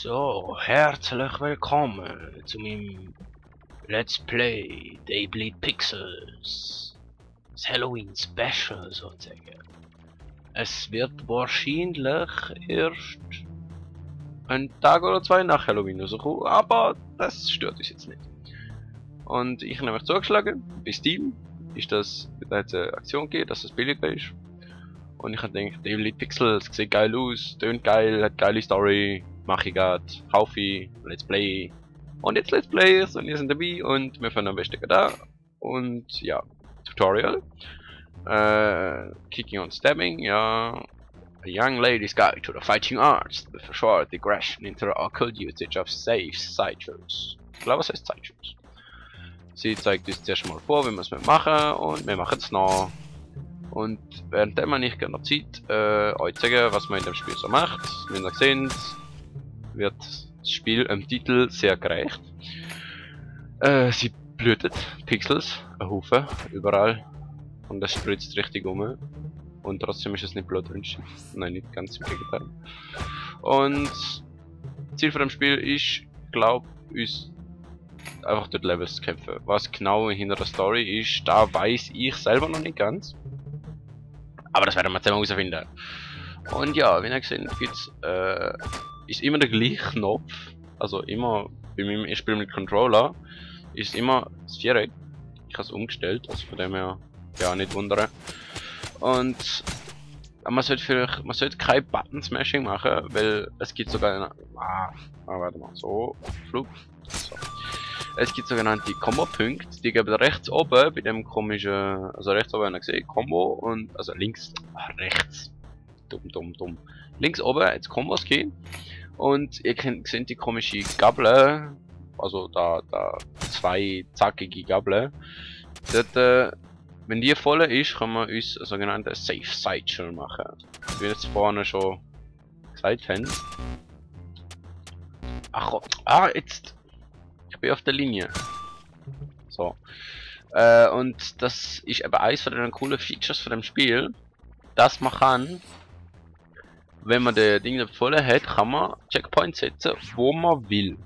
So, herzlich willkommen zu meinem Let's Play Daybleed Pixels. Das Halloween Special sozusagen. Es wird wahrscheinlich erst ein Tag oder zwei nach Halloween rauskommen, aber das stört uns jetzt nicht. Und ich habe mich zugeschlagen, bei Steam ist das mit einer Aktion geht, dass es billiger ist. Und ich habe gedacht, Daybleed Pixels sieht geil aus, tönt geil, hat geile Story. Mache ich gerade, kaufe ich, Let's Play. Und jetzt Let's Plays und ihr sind dabei und wir fangen am besten da. Und ja, Tutorial. Kicking and Stabbing, ja. A young lady's guide to the fighting arts with a short digression into the occult usage of safe sideshows. Ich glaube, es heißt Sideshows. Sie zeigt uns zuerst mal vor, wie wir es machen und wir machen es noch. Und währenddem man nicht gerne Zeit euch zeigen, was man in dem Spiel so macht. Wie ihr seht, wird das Spiel im Titel sehr gerecht. Sie blutet, Pixels, ein Haufen, überall. Und das spritzt richtig um. Und trotzdem ist es nicht blutrünstig. Nein, nicht ganz im Gegenteil. Und das Ziel von dem Spiel ist, glaube uns einfach durch Levels zu kämpfen. Was genau hinter der Story ist, da weiß ich selber noch nicht ganz. Aber das werden wir zusammen herausfinden. Und ja, wie ihr gesehen gibt's ist immer der gleiche Knopf, also immer bei meinem Spiel mit Controller ist immer das Viereck. Ich habe es umgestellt, also von dem her ja nicht wundern. Und man sollte kein Button Smashing machen, weil es gibt sogar warte mal, so Flug. So. Es gibt sogenannte Combo-Punkte, die geben rechts oben bei dem komischen, also rechts oben habt ihr gesehen, Combo und also links, rechts. Dumm. Links oben jetzt Kombos gehen. Und ihr seht die komische Gabel, also da zwei zackige Gabel. Dort, wenn die voll ist, kann man uns eine sogenannte Safe Sideshow machen. Wie wir jetzt vorne schon gesagt haben. Jetzt. Ich bin auf der Linie. So. Und das ist eben eines von den coolen Features von dem Spiel, dass man kann, wenn man das Ding voll hat, kann man Checkpoints setzen, wo man will.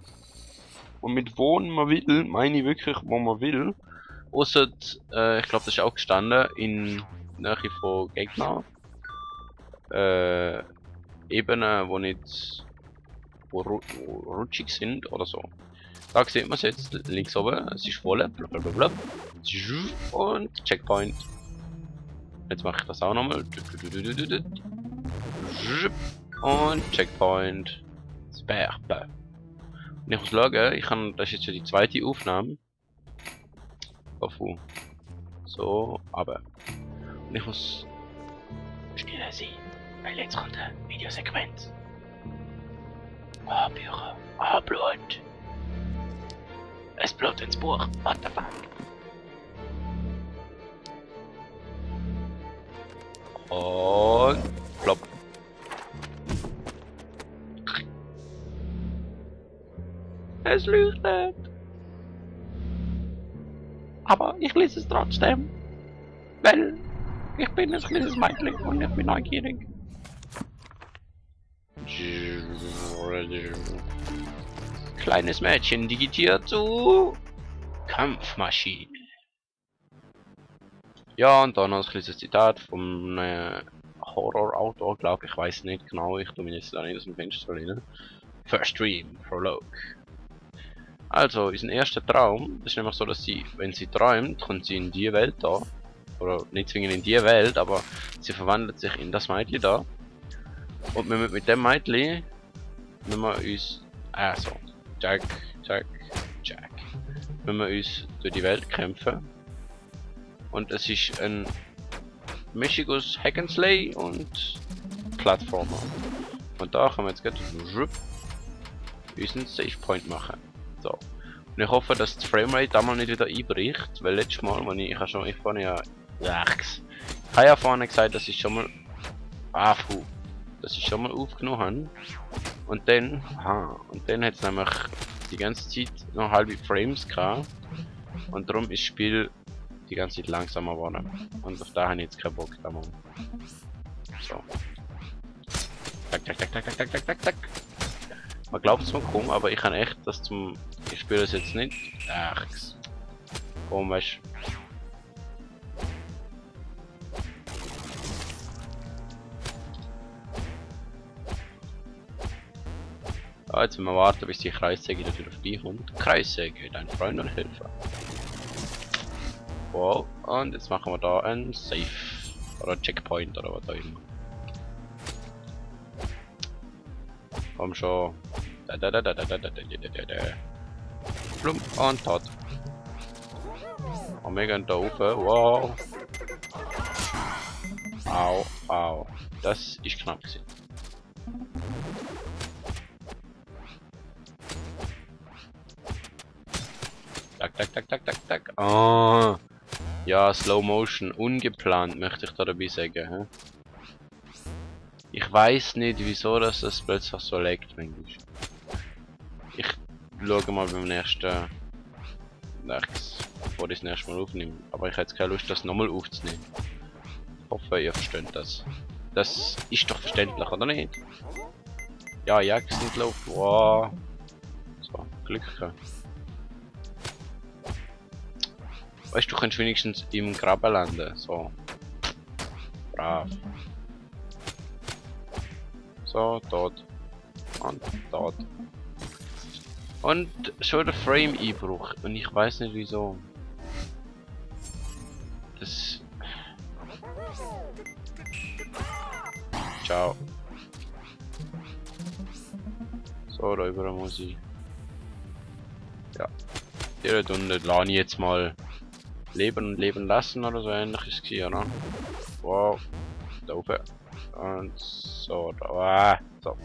Und mit wo man will, meine ich wirklich, wo man will. Ausser, ich glaube, das ist auch gestanden, in Nähe von Gegnern. Ebenen, wo rutschig sind oder so. Da sieht man es jetzt, links oben, es ist voll, blablabla. Und Checkpoint. Jetzt mache ich das auch nochmal. Und Checkpoint. Sperbe. Und ich muss schauen, das ist jetzt schon die zweite Aufnahme. So, aber. Und ich muss schneller sein, weil jetzt kommt eine Videosequenz. Bücher. Blut. Es blutet ins Buch. What the fuck? Und plopp. Es leuchtet. Aber ich lese es trotzdem. Weil ich bin ein kleines Mädchen und ich bin neugierig. Kleines Mädchen digitiert zu Kampfmaschine. Ja, und dann noch ein kleines Zitat vom Horror-Autor, glaube ich, weiß nicht genau, ich tue mich jetzt da nicht aus dem Fenster lehnen. First Dream, Prologue. Also, unser erster Traum, das ist nämlich so, dass sie, wenn sie träumt, kommt sie in die Welt da. Oder nicht zwingend in die Welt, aber sie verwandelt sich in das Mädchen da. Und mit dem Mädchen wenn wir uns. Jack. Wenn wir uns durch die Welt kämpfen. Und es ist ein Mischung aus Hack and Slay und Plattformer. Und da können wir jetzt gleich unseren Save Point machen. So. Und ich hoffe, dass das Framerate da mal nicht wieder einbricht, weil letztes Mal, wenn ich vorhin ja. Ich habe ja vorhin gesagt, dass ich schon mal. Dass ich schon mal aufgenommen habe. Und dann hat es nämlich die ganze Zeit noch halbe Frames gehabt. Und darum ist das Spiel die ganze Zeit langsamer geworden. Und auf da habe ich jetzt keinen Bock da machen. So. Zack. Man glaubt es mal kaum, aber ich habe echt das zum... Ich spüre es jetzt nicht. Ach, komisch. Ja, jetzt müssen wir warten, bis die Kreissäge natürlich vorbeikommt. Kreissäge, dein Freund und Helfer. Wow, und jetzt machen wir da ein Safe. Oder Checkpoint oder was auch immer. Komm schon. Plum und tot. Und wir gehen da rauf. Wow. Au, au. Das ist knapp gewesen. Tak. Oh. Ja, Slow Motion. Ungeplant möchte ich da dabei sagen. He? Ich weiß nicht, wieso das plötzlich so laggt, manchmal. Ich schaue mal beim nächsten... bevor ich das nächste Mal aufnehme. Aber ich habe jetzt keine Lust, das nochmal aufzunehmen. Ich hoffe, ihr versteht das. Das ist doch verständlich, oder nicht? Ja, Jagd sind gelaufen. Wow. So, Glück gehabt. Weißt du, kannst wenigstens im Graben landen. So. Brav. So, tot. Und tot. Und schon der Frame-Einbruch. Und ich weiß nicht wieso. Das... Ciao. So, da über muss ich. Ja. Hier unten lasse ich jetzt mal leben und leben lassen oder so ähnliches gewesen, oder? Wow. Da oben. Und so, da. Ah, so.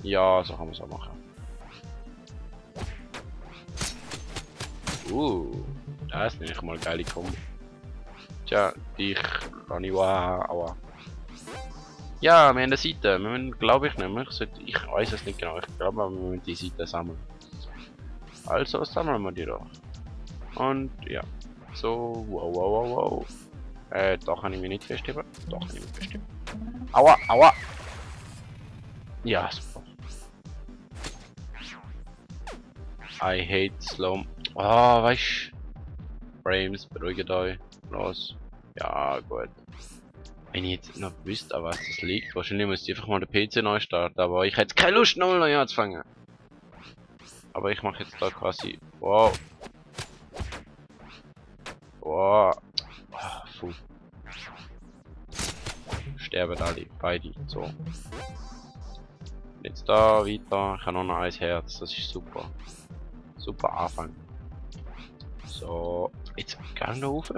Ja, so kann man es auch machen. Das ist nämlich mal eine geile Kombo. Tja, dich, Raniwa, aua. Ja, wir haben eine Seite. Wir müssen, glaube ich nämlich, ich weiß es nicht genau, ich glaube, aber wir müssen die Seite sammeln. Also sammeln wir die doch. Und ja, so, wow. Da kann ich mich nicht festheben. Da kann ich mich festheben. Aua, aua. Ja, super. I hate slow. Ah, weißt du. Frames, beruhigt euch. Los. Ja, gut. Wenn ich jetzt noch wüsste, an was das liegt, wahrscheinlich müsste ich einfach mal den PC neu starten, aber ich hätte keine Lust, nochmal neu anzufangen. Aber ich mache jetzt da quasi. Wow. Wow. Ah, puh. Sterben alle, beide. So. Jetzt da weiter. Ich habe noch ein Herz, das ist super. Super Anfang. So. Jetzt gehen wir rauf.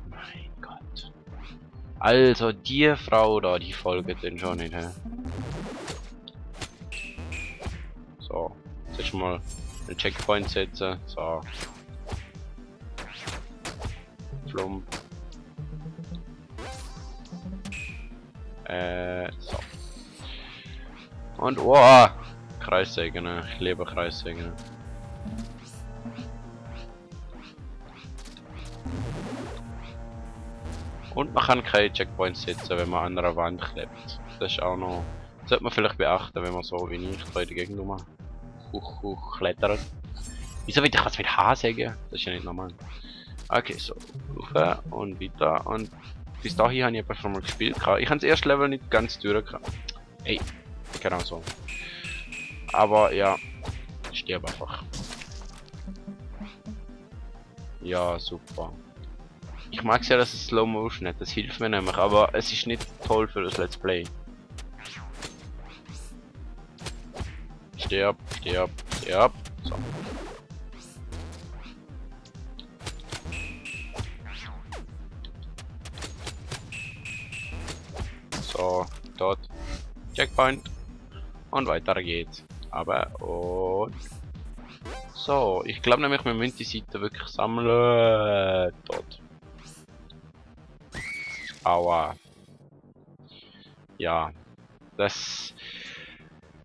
Mein Gott. Also, die Frau da, die folgt denn schon nicht, hä? So. Jetzt mal einen Checkpoint setzen. So. Flump. So. Und, wow! Kreissägen, ich liebe Kreissägen. Und man kann keine Checkpoints setzen, wenn man an einer Wand klebt. Das ist auch noch... Das sollte man vielleicht beachten, wenn man so wie ich da in der Gegend klettert. Wieso will ich was mit H sagen? Das ist ja nicht normal. Okay, so. Rauf und weiter. Und bis dahin habe ich einfach schon mal gespielt. Ich habe das erste Level nicht ganz durchgekommen. Ey, genau so. Aber ja, ich sterbe einfach. Ja, super. Ich mag es ja, dass es Slow Motion hat, das hilft mir nämlich, aber es ist nicht toll für das Let's Play. Stirb. So. So, dort. Checkpoint. Und weiter geht's. Aber und. So, ich glaube nämlich, wir müssen die Seite wirklich sammeln. Dort. Aua. Ja. Das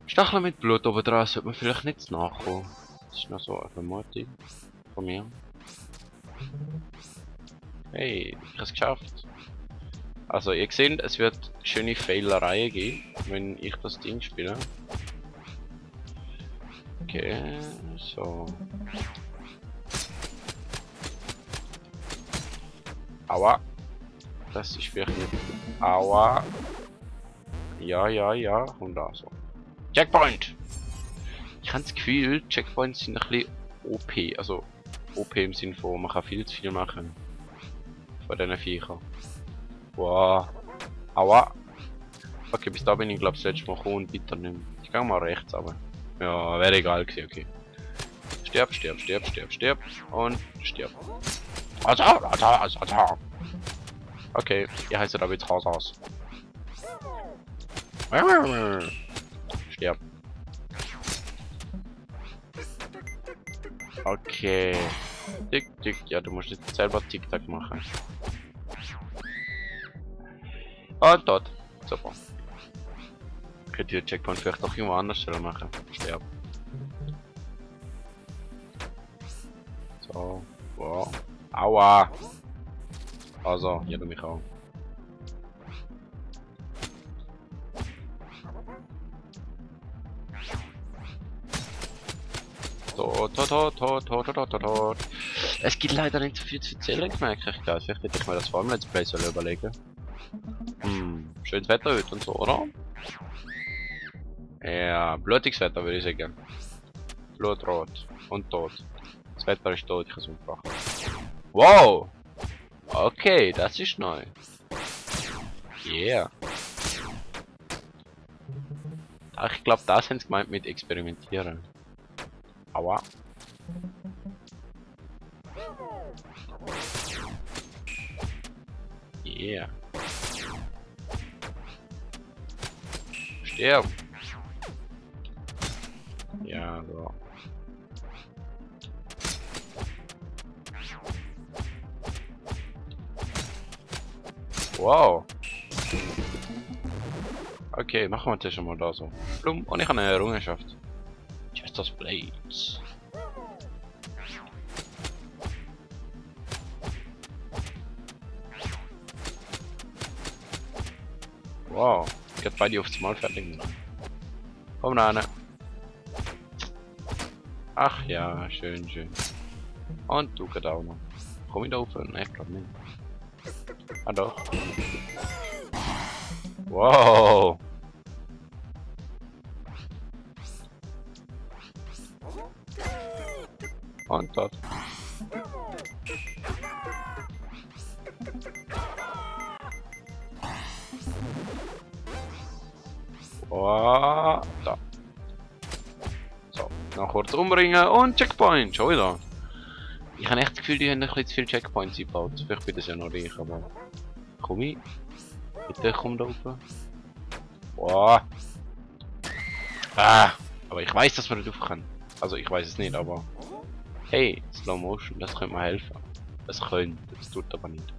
Stacheln mit Blut oben dran sollte man vielleicht nicht nachkommen. Das ist noch so eine Vermutung von mir. Hey, ich habe es geschafft. Also ihr seht, es wird schöne Fehlereien geben, wenn ich das Ding spiele. Okay, so. Aua. Das ist wirklich... Aua. Ja, ja, ja. Und da so. Checkpoint! Ich habe das Gefühl, Checkpoints sind ein bisschen OP. Also OP im Sinne von, man kann viel zu viel machen. Von diesen Viechern. Wow. Aua. Okay, bis da bin ich glaube ich das letzte Mal gekommen und weiter nicht mehr. Ich gehe mal rechts aber. Ja, wäre egal gewesen, okay. Stirb, stirb, stirb, stirb, stirb. Und stirb. Okay, ihr heißt aber jetzt Haus aus. Stirb. Okay. Tick, tick. Ja, du musst jetzt selber Tick-Tack machen. Und dort. Super. Könnt ihr Checkpoint vielleicht auch irgendwo anders stellen machen. Sterb. So. Wow. Aua. Also, hier du mich auch. Tot. Es gibt leider nicht so viel zu erzählen, merke ich gerade. Vielleicht hätte ich mir das vor dem Let's Play überlegen. Schönes Wetter heute und so, oder? Ja, blutiges Wetter würde ich sagen. Blutrot und tot. Das Wetter ist tot, ich habe es umgebracht. Wow! Okay, das ist neu. Yeah. Ach, ich glaube, das haben sie gemeint mit experimentieren. Aua. Yeah. Stirb. Ja, so. Wow. Okay, machen wir das schon mal da so. Blum, und ich habe eine Errungenschaft. Chester's Blades. Wow, ich kann beide aufs Mal fertig machen. Komm rein. Ach ja, schön, schön. Und du geht auch noch. Komm ich da rauf? Nein, ich glaube nicht. Ah doch. Wow. Und dort. Oh, da. So, noch kurz umbringen und Checkpoint, schon wieder. Ich habe echt das Gefühl, die haben ein bisschen zu viele Checkpoints eingebaut. Vielleicht bin das ja noch reich, aber... Komm ich? Bitte komm da oben. Boah. Ah, aber ich weiß, dass man nicht rauf kann. Also ich weiß es nicht, aber... Hey, Slow Motion, das könnte mir helfen. Das könnte, das tut aber nicht.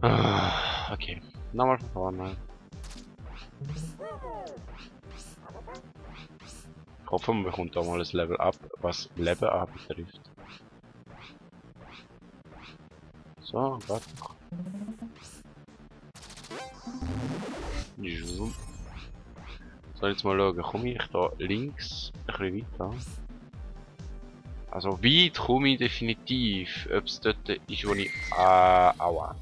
Ah, okay, nochmal von vorne. Ich hoffe, man bekommt auch mal das Level up, was Level up betrifft. So, warte. So, jetzt mal schauen, komme ich da links ein bisschen weiter? Also weit komme ich definitiv, ob es dort ist, wo ich... aua.